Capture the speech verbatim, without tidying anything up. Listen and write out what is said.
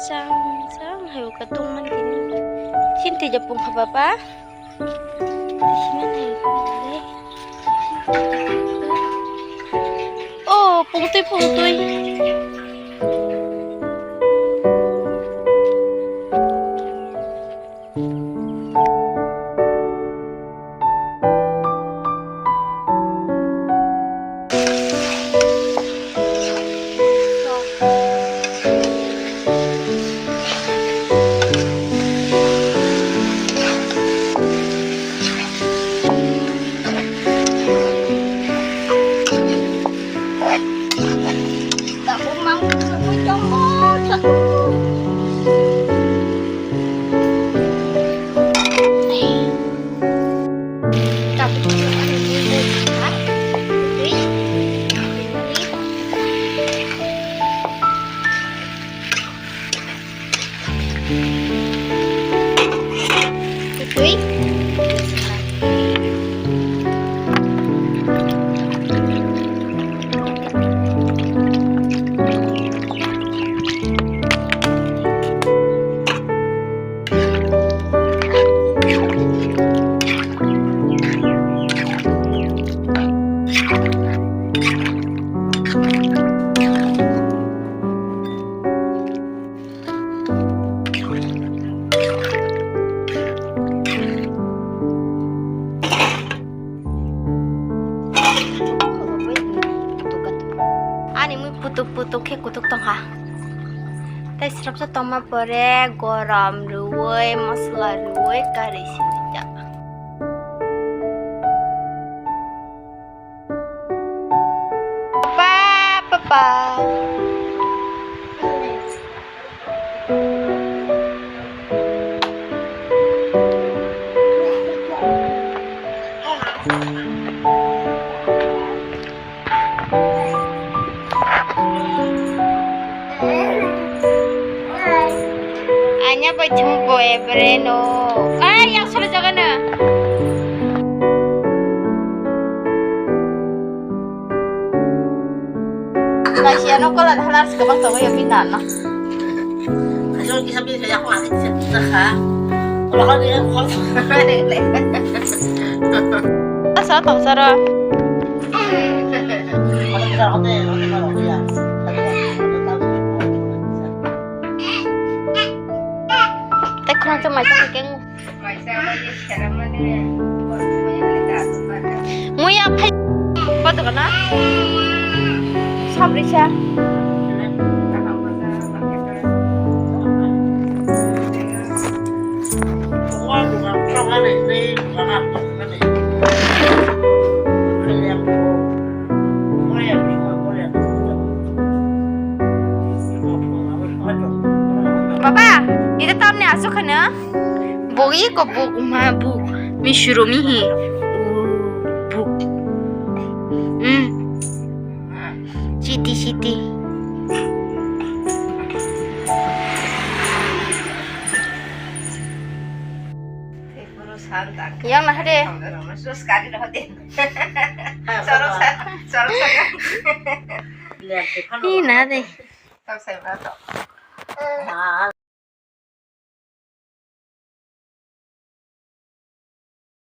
Chang chang hai uka tong man kini. Sini tija pung kha baba. Tiji man hai uka le. Oh, pung tui, pung tui. Ani mui putuk putuk khe kutuk tongkha. Tei srapsa tongma pore gorom rwui, masala rwui, karwi sinijak. Pa, pa, pa. Anya bai thum bo ebre no. Ai, yang sala jaga na. Kaisa no kola hala se kabang tong ya bini na. Kaisa kisa bini ya ko ati se ta kha. Kola ko ni ko. Asa tong sara. Tei khorang se mai ta keng. Muya phai. Kota kana? Sabrisa. Baba, ita tamni asuk khana? Bogi ko buk ma buk mi suro mi hi. Buk. Hmm. Siti, siti. Yang nah de. Ih, nah de.